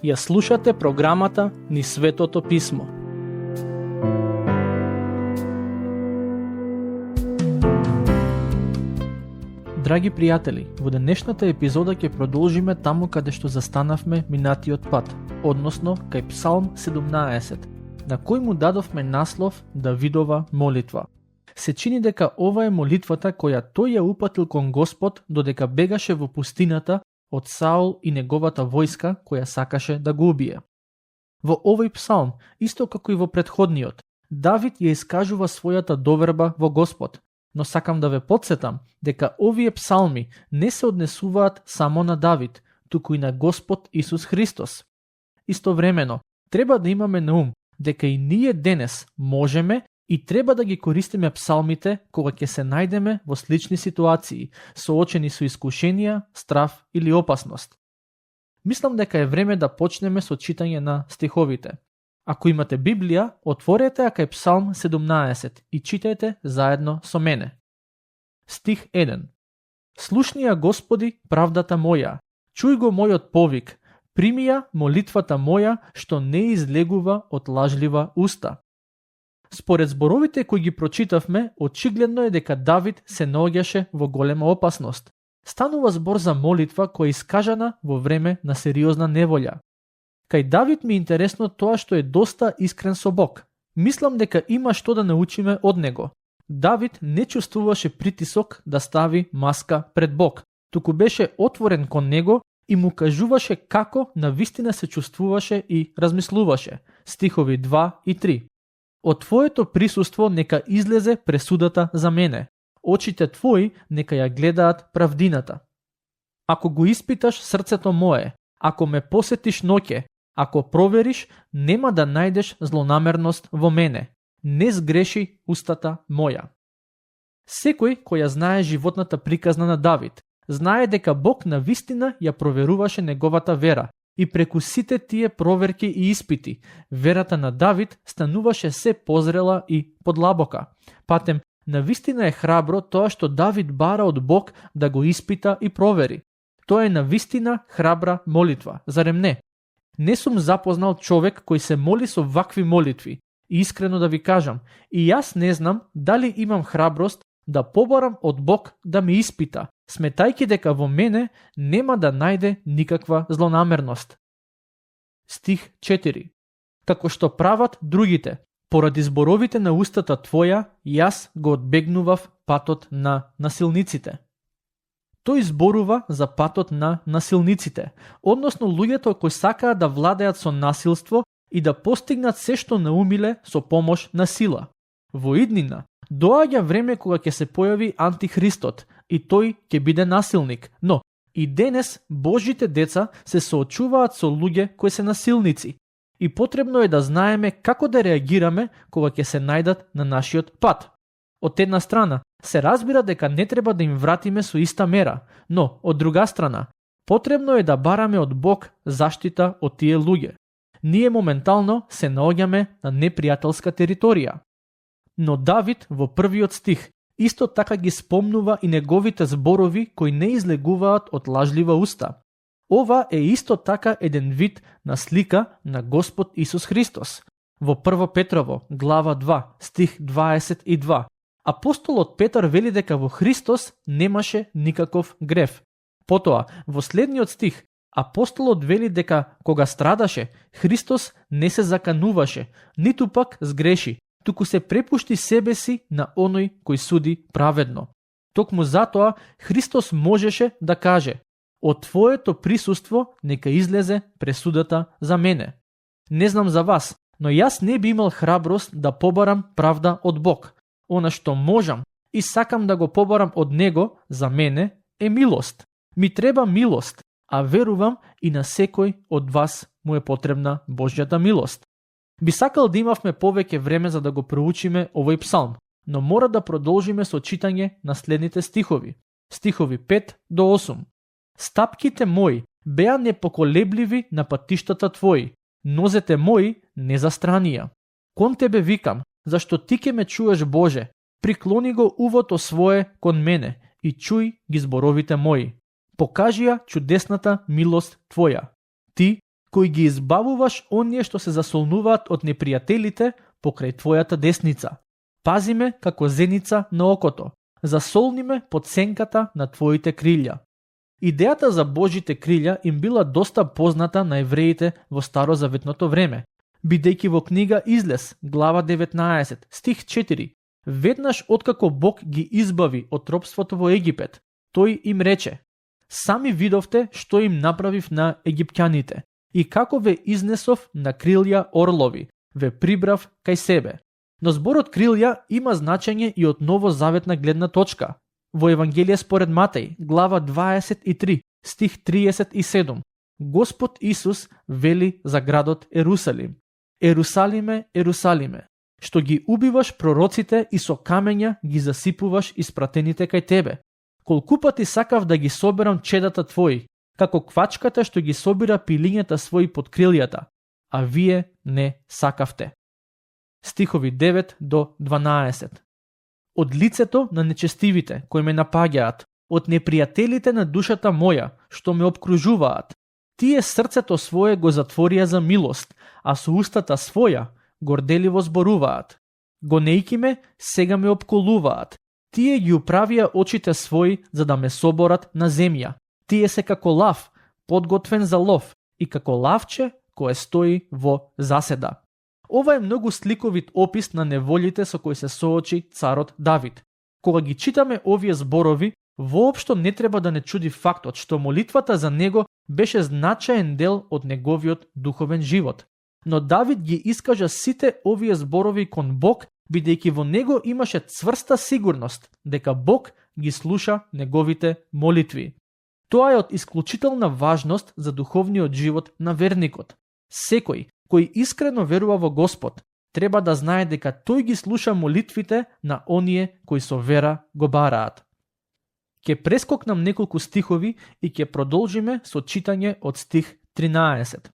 Ја слушате програмата Низ Светото Писмо. Драги пријатели, во денешната епизода ќе продолжиме таму каде што застанавме минатиот пат, односно кај Псалм 17, на кој му дадовме наслов Давидова молитва. Се чини дека ова е молитвата која тој ја упатил кон Господ додека бегаше во пустината од Саул и неговата војска која сакаше да го убие. Во овој псалм, исто како и во претходниот, Давид ја искажува својата доверба во Господ, но сакам да ве потсетам дека овие псалми не се однесуваат само на Давид, туку и на Господ Исус Христос. Истовремено, треба да имаме на ум дека и ние денес можеме и треба да ги користиме псалмите кога ќе се најдеме во слични ситуации, соочени со искушенија, страв или опасност. Мислам дека е време да почнеме со читање на стиховите. Ако имате Библија, отворете ја кај Псалм 17 и читајте заедно со мене. Стих 1. Слушни ја, Господи, правдата моја, чуј го мојот повик, прими ја молитвата моја што не излегува од лажлива уста. Според зборовите кои ги прочитавме, очигледно е дека Давид се наоѓаше во голема опасност. Станува збор за молитва која е искажана во време на сериозна неволја. Кај Давид ми е интересно тоа што е доста искрен со Бог. Мислам дека има што да научиме од него. Давид не чувствуваше притисок да стави маска пред Бог, туку беше отворен кон него и му кажуваше како навистина се чувствуваше и размислуваше. Стихови 2 и 3. Од Твоето присуство нека излезе пресудата за мене. Очите Твои нека ја гледаат правдината. Ако го испиташ срцето мое, ако ме посетиш ноќе, ако провериш, нема да најдеш злонамерност во мене. Не сгреши устата моја. Секој кој ја знае животната приказна на Давид, знае дека Бог навистина ја проверуваше неговата вера. И преку сите тие проверки и испити, верата на Давид стануваше се позрела и подлабока. Патем, навистина е храбро тоа што Давид бара од Бог да го испита и провери. Тоа е навистина храбра молитва, зарем не? Не сум запознал човек кој се моли со вакви молитви. И искрено да ви кажам, и јас не знам дали имам храброст да побарам од Бог да ме испита, сметајќи дека во мене нема да најде никаква злонамерност. Стих 4. Како што прават другите, поради зборовите на устата Твоја, јас го одбегнував патот на насилниците. Тој зборува за патот на насилниците, односно луѓето кои сакаат да владеат со насилство и да постигнат се што наумиле со помош на сила. Во иднина, доаѓа време кога ќе се појави антихристот и тој ќе биде насилник, но и денес Божите деца се соочуваат со луѓе кои се насилници и потребно е да знаеме како да реагираме кога ќе се најдат на нашиот пат. Од една страна, се разбира дека не треба да им вратиме со иста мера, но од друга страна, потребно е да бараме од Бог заштита од тие луѓе. Ние моментално се наоѓаме на непријателска територија. Но Давид во првиот стих исто така ги спомнува и неговите зборови кои не излегуваат од лажлива уста. Ова е исто така еден вид на слика на Господ Исус Христос. Во 1 Петрово, глава 2, стих 22, апостолот Петар вели дека во Христос немаше никаков грев. Потоа, во следниот стих, апостолот вели дека кога страдаше, Христос не се закануваше, ниту пак сгреши, туку се препушти себе си на оној кој суди праведно. Токму затоа Христос можеше да каже: од Твоето присуство нека излезе пресудата за мене. Не знам за вас, но јас не би имал храброст да побарам правда од Бог. Она што можам и сакам да го побарам од Него за мене е милост. Ми треба милост, а верувам и на секој од вас му е потребна Божјата милост. Би сакал да имавме повеќе време за да го проучиме овој псалм, но мора да продолжиме со читање на следните стихови. Стихови 5 до 8. Стапките мои беа непоколебливи на патиштата Твои, нозете мои не застранија. Кон Тебе викам, зашто Ти ке ме чуеш, Боже, приклони го увото свое кон мене и чуј ги зборовите мои. Покажи ја чудесната милост Твоја. Ти, кој ги избавуваш оние што се засолнуваат од непријателите покрај Твојата десница. Пази ме како зеница на окото. Засолни ме под сенката на Твоите крилја. Идејата за Божите крилја им била доста позната на евреите во старозаветното време, бидејќи во книга Излез, глава 19, стих 4, веднаш откако Бог ги избави од робството во Египет, тој им рече: сами видовте што им направив на египтјаните и како ве изнесов на крилја орлови, ве прибрав кај себе. Но зборот крилја има значење и од новозаветна гледна точка. Во Евангелие според Матеј, глава 23, стих 37, Господ Исус вели за градот Ерусалим: Ерусалиме, Ерусалиме, што ги убиваш пророците и со камења ги засипуваш испратените кај тебе. Колку пати сакав да ги соберам чедата твои, како квачката што ги собира пилињата своји под крилјата, а вие не сакавте. Стихови 9 до 12. Од лицето на нечестивите кои ме напаѓаат, од непријателите на душата моја што ме обкружуваат, тие срцето свое го затворија за милост, а со устата своја горделиво зборуваат. Гонејки ме, сега ме обколуваат. Тие ги управија очите своји за да ме соборат на земја. Тие се како лав, подготвен за лов, и како лавче кое стои во заседа. Ова е многу сликовит опис на неволите со кои се соочи царот Давид. Кога ги читаме овие зборови, воопшто не треба да не чуди фактот што молитвата за него беше значаен дел од неговиот духовен живот. Но Давид ги искажа сите овие зборови кон Бог, бидејќи во него имаше цврста сигурност дека Бог ги слуша неговите молитви. Тоа е од исклучителна важност за духовниот живот на верникот. Секој кој искрено верува во Господ треба да знае дека тој ги слуша молитвите на оние кои со вера го бараат. Ке прескокнам неколку стихови и ќе продолжиме со читање од стих 13.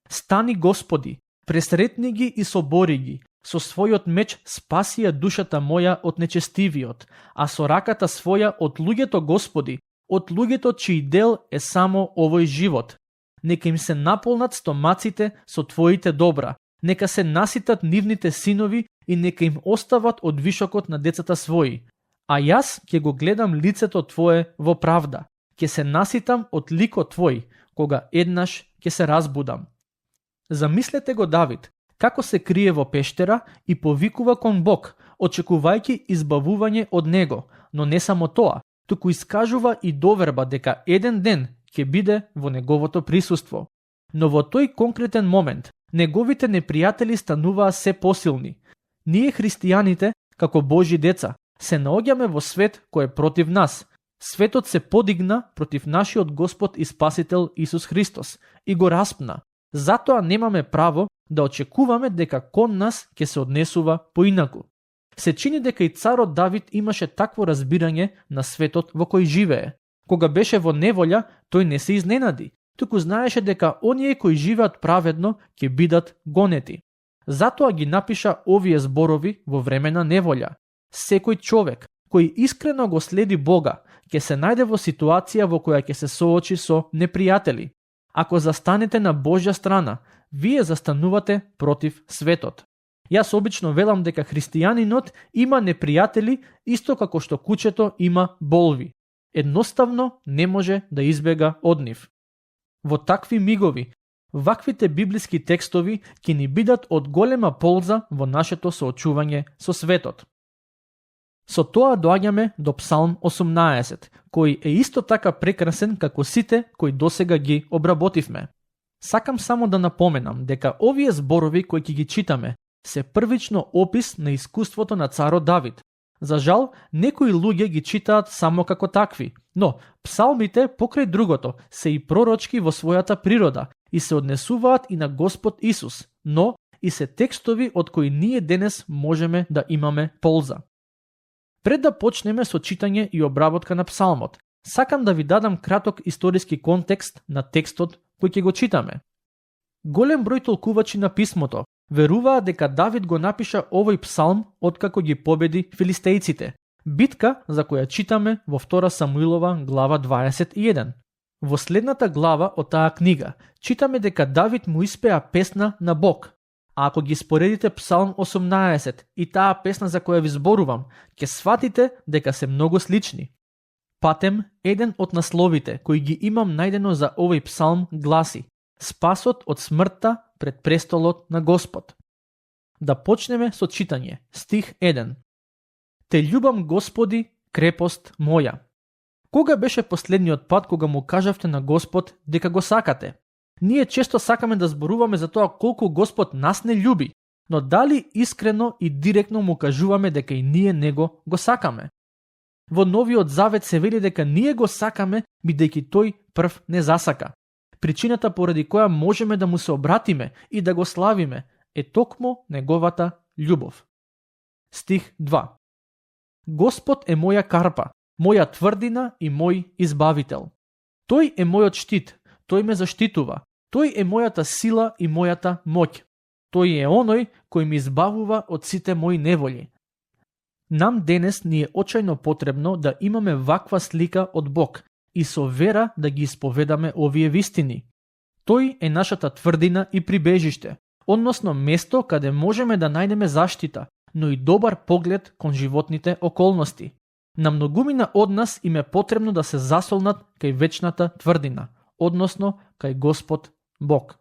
Стани Господи, пресретни ги и собори ги, со својот меч спасија душата моја од нечестивиот, а со раката своја од луѓето Господи, од луѓето чиј дел е само овој живот. Нека им се наполнат стомаците со Твоите добра, нека се наситат нивните синови и нека им остават од вишокот на децата своји. А јас ќе го гледам лицето Твое во правда, ќе се наситам од ликот Твој, кога еднаш ќе се разбудам. Замислете го Давид, како се крие во пештера и повикува кон Бог, очекувајќи избавување од него, но не само тоа, туку искажува и доверба дека еден ден ќе биде во неговото присуство. Но во тој конкретен момент, неговите непријатели стануваа се посилни. Ние христијаните, како Божји деца, се наоѓаме во свет кој е против нас. Светот се подигна против нашиот Господ и Спасител Исус Христос и го распна. Затоа немаме право да очекуваме дека кон нас ќе се однесува поинаку. Се чини дека и царот Давид имаше такво разбирање на светот во кој живее. Кога беше во неволја, тој не се изненади, туку знаеше дека оние кои живеат праведно ќе бидат гонети. Затоа ги напиша овие зборови во време на неволја. Секој човек кој искрено го следи Бога ќе се најде во ситуација во која ќе се соочи со непријатели. Ако застанете на Божја страна, вие застанувате против светот. Јас обично велам дека христијанинот има непријатели исто како што кучето има болви. Едноставно не може да избега од нив. Во такви мигови, ваквите библиски текстови ќе ни бидат од голема полза во нашето соочување со светот. Со тоа доаѓаме до Псалм 18, кој е исто така прекрасен како сите кои досега ги обработивме. Сакам само да напоменам дека овие зборови кои ќе ги читаме се првично опис на искуството на царот Давид. За жал, некои луѓе ги читаат само како такви, но псалмите покрај другото се и пророчки во својата природа и се однесуваат и на Господ Исус, но и се текстови од кои ние денес можеме да имаме полза. Пред да почнеме со читање и обработка на псалмот, сакам да ви дадам краток историски контекст на текстот кој ќе го читаме. Голем број толкувачи на писмото Веруваат дека Давид го напиша овој псалм откако ги победи филистејците, битка за која читаме во 2 Самуилова глава 21. Во следната глава од таа книга читаме дека Давид му испеа песна на Бог. А ако ги споредите Псалм 18 и таа песна за која ви зборувам, ќе сватите дека се многу слични. Патем, еден од насловите кои ги имам најдено за овој псалм гласи: Спасот од смртта пред престолот на Господ. Да почнеме со читање. Стих 1. Те љубам, Господи, крепост моја. Кога беше последниот пат кога му кажавте на Господ дека го сакате? Ние често сакаме да зборуваме за тоа колку Господ нас не љуби, но дали искрено и директно му кажуваме дека и ние него го сакаме? Во Новиот Завет се вели дека ние го сакаме бидејќи тој прв не засака. Причината поради која можеме да му се обратиме и да го славиме е токму неговата љубов. Стих 2. Господ е моја карпа, моја тврдина и мој избавител. Тој е мојот штит, тој ме заштитува, тој е мојата сила и мојата моќ. Тој е оној кој ми избавува од сите мои неволји. Нам денес ни е очајно потребно да имаме ваква слика од Бог и со вера да ги исповедаме овие вистини. Тој е нашата тврдина и прибежиште, односно место каде можеме да најдеме заштита, но и добар поглед кон животните околности. На многумина од нас им е потребно да се засолнат кај вечната тврдина, односно кај Господ Бог.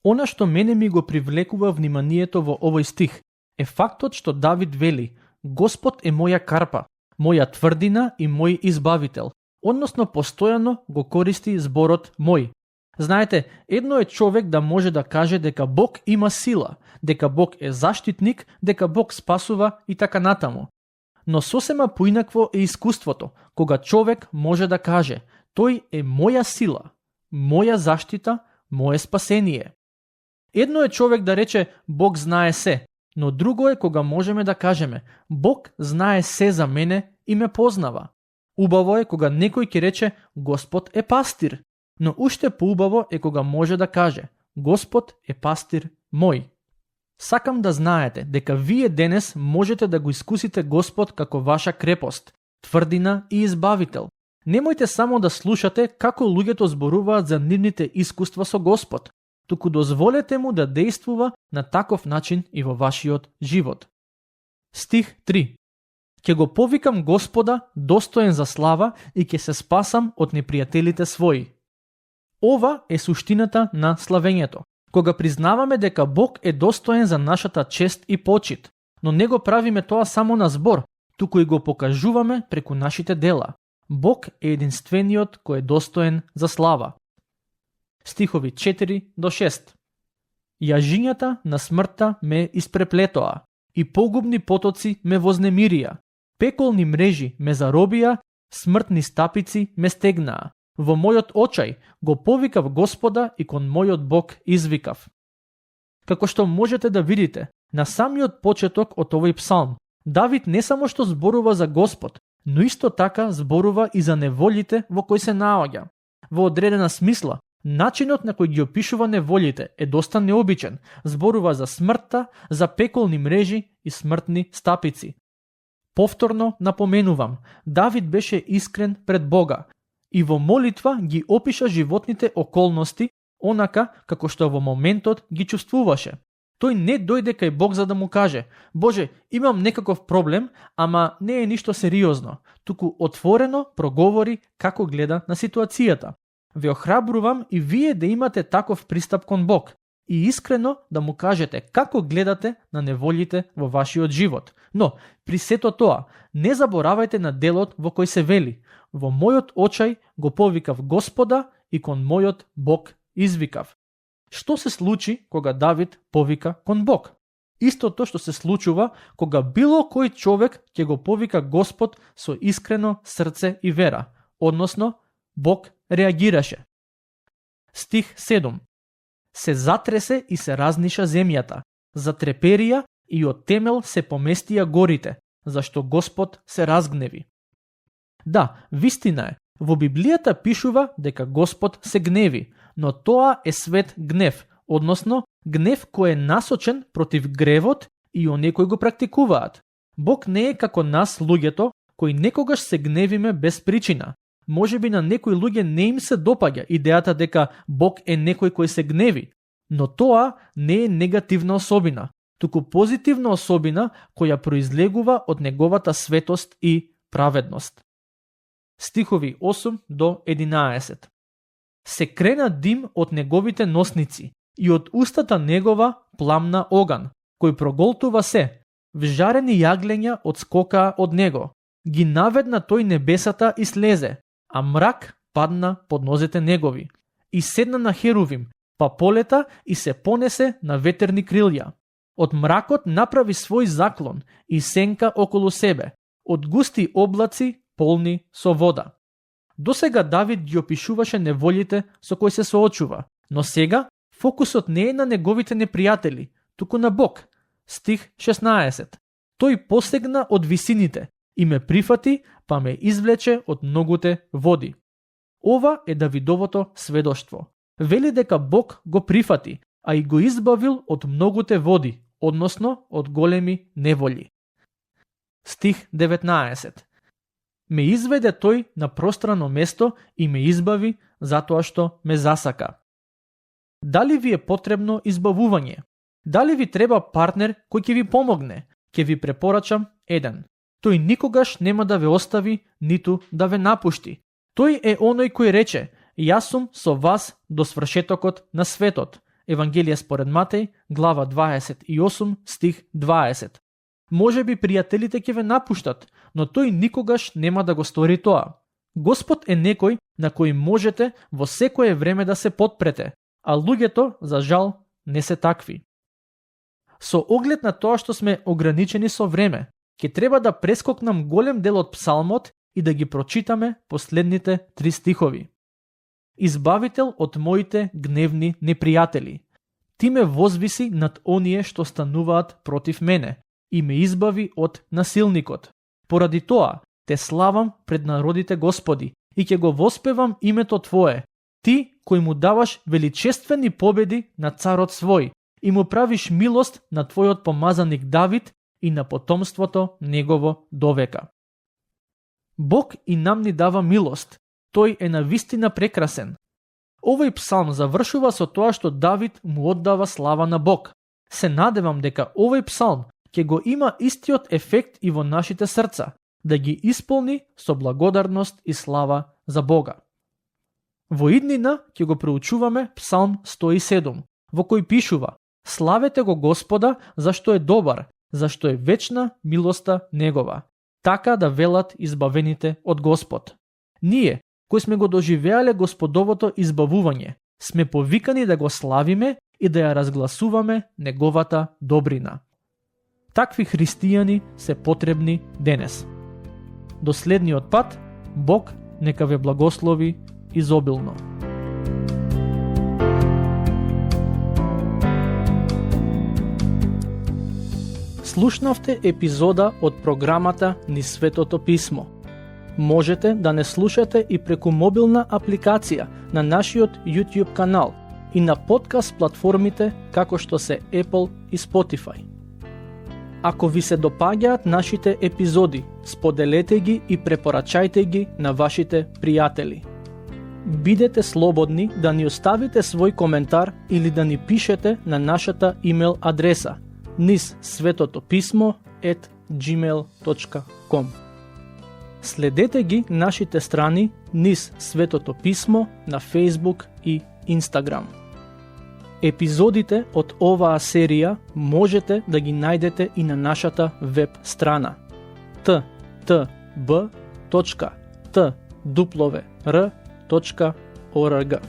Она што мене ми го привлекува вниманието во овој стих е фактот што Давид вели: Господ е моја карпа, моја тврдина и мој избавител, односно постојано го користи зборот мој. Знаете, едно е човек да може да каже дека Бог има сила, дека Бог е заштитник, дека Бог спасува и така натаму. Но сосема поинакво е искуството, кога човек може да каже: тој е моја сила, моја заштита, мое спасение. Едно е човек да рече: Бог знае се, но друго е кога можеме да кажеме: Бог знае се за мене и ме познава. Убаво е кога некој ќе рече: Господ е пастир, но уште поубаво е кога може да каже: Господ е пастир мој. Сакам да знаете дека вие денес можете да го искусите Господ како ваша крепост, тврдина и избавител. Немојте само да слушате како луѓето зборуваат за нивните искуства со Господ, туку дозволете му да действува на таков начин и во вашиот живот. Стих 3. Ќе го повикам Господа, достоен за слава, и ќе се спасам од непријателите своји. Ова е суштината на славењето, кога признаваме дека Бог е достоен за нашата чест и почит, но не го правиме тоа само на збор, туку и го покажуваме преку нашите дела. Бог е единствениот кој е достоен за слава. Стихови 4 до 6. Јажињата на смртта ме испреплетоа и погубни потоци ме вознемирија. Пеколни мрежи ме заробија, смртни стапици ме стегнаа. Во мојот очај го повикав Господа и кон мојот Бог извикав. Како што можете да видите, на самиот почеток од овој псалм, Давид не само што зборува за Господ, но исто така зборува и за неволите во кои се наоѓа. Во одредена смисла, начинот на кој ги опишува неволите е доста необичен. Зборува за смртта, за пеколни мрежи и смртни стапици. Повторно напоменувам, Давид беше искрен пред Бога и во молитва ги опиша животните околности онака како што во моментот ги чувствуваше. Тој не дојде кај Бог за да му каже: Боже, имам некаков проблем, ама не е ништо сериозно, туку отворено проговори како гледа на ситуацијата. Ве охрабрувам и вие да имате таков пристап кон Бог и искрено да му кажете како гледате на неволите во вашиот живот. Но, при сето тоа, не заборавајте на делот во кој се вели: во мојот очај го повикав Господа и кон мојот Бог извикав. Што се случи кога Давид повика кон Бог? Истото што се случува кога било кој човек ќе го повика Господ со искрено срце и вера, односно Бог реагираше. Стих 7. Се затресе и се разниша земјата, затреперија и од темел се поместија горите, зашто Господ се разгневи. Да, вистина е, во Библијата пишува дека Господ се гневи, но тоа е свет гнев, односно гнев кој е насочен против гревот и оние кои го практикуваат. Бог не е како нас луѓето кои некогаш се гневиме без причина. Можеби на некои луѓе не им се допаѓа идејата дека Бог е некој кој се гневи, но тоа не е негативна особина, туку позитивна особина која произлегува од неговата светост и праведност. Стихови 8 до 11. Се крена дим од неговите носници и од устата негова пламна оган, кој проголтува се, вжарени јаглења одскокаа од него. Ги наведна тој небесата и слезе, а мрак падна под нозете негови. И седна на херувим, па полета и се понесе на ветерни крилја. Од мракот направи свој заклон и сенка околу себе, од густи облаци полни со вода. Досега Давид ги опишуваше неволите со кои се соочува, но сега фокусот не е на неговите непријатели, туку на Бог. Стих 16. Тој посегна од висините и ме прифати, па ме извлече од многуте води. Ова е Давидовото сведоштво. Вели дека Бог го прифати, а и го избавил од многуте води, односно од големи неволи. Стих 19. Ме изведе тој на пространо место и ме избави затоа што ме засака. Дали ви е потребно избавување? Дали ви треба партнер кој ќе ви помогне? Ќе ви препорачам еден. Тој никогаш нема да ве остави, ниту да ве напушти. Тој е оној кој рече, јас сум со вас до свршетокот на светот. Евангелие според Матеј, глава 28, стих 20. Може би пријателите ќе ве напуштат, но тој никогаш нема да го стори тоа. Господ е некој на кој можете во секое време да се потпрете, а луѓето, за жал, не се такви. Со оглед на тоа што сме ограничени со време, ќе треба да прескокнам голем дел од псалмот и да ги прочитаме последните 3 стихови. Избавител од моите гневни непријатели. Ти ме возвиси над оние што стануваат против мене и ме избави од насилникот. Поради тоа те славам пред народите, Господи, и ќе го воспевам името Твое. Ти кој му даваш величествени победи на царот свој и му правиш милост на Твојот помазаник Давид и на потомството негово довека. Бог и нам ни дава милост. Тој е навистина прекрасен. Овој псалм завршува со тоа што Давид му оддава слава на Бог. Се надевам дека овој псалм ќе го има истиот ефект и во нашите срца, да ги исполни со благодарност и слава за Бога. Во иднина ќе го проучуваме псалм 107, во кој пишува: Славете го Господа, зашто е добар, зашто е вечна милоста негова. Така да велат избавените од Господ. Ние, кои сме го доживеале Господовото избавување, сме повикани да го славиме и да ја разгласуваме неговата добрина. Такви христијани се потребни денес. До следниот пат, Бог нека ве благослови изобилно. Слушнавте епизода од програмата Низ Светото Писмо. Можете да не слушате и преку мобилна апликација на нашиот YouTube канал и на подкаст платформите како што се Apple и Spotify. Ако ви се допаѓаат нашите епизоди, споделете ги и препорачајте ги на вашите пријатели. Бидете слободни да ни оставите свој коментар или да ни пишете на нашата имейл адреса nizsvetotopисmo@gmail.com. Следете ги нашите страни Низ Светото Писмо на Facebook и Instagram. Епизодите од оваа серија можете да ги најдете и на нашата веб страна ttb.twr.org.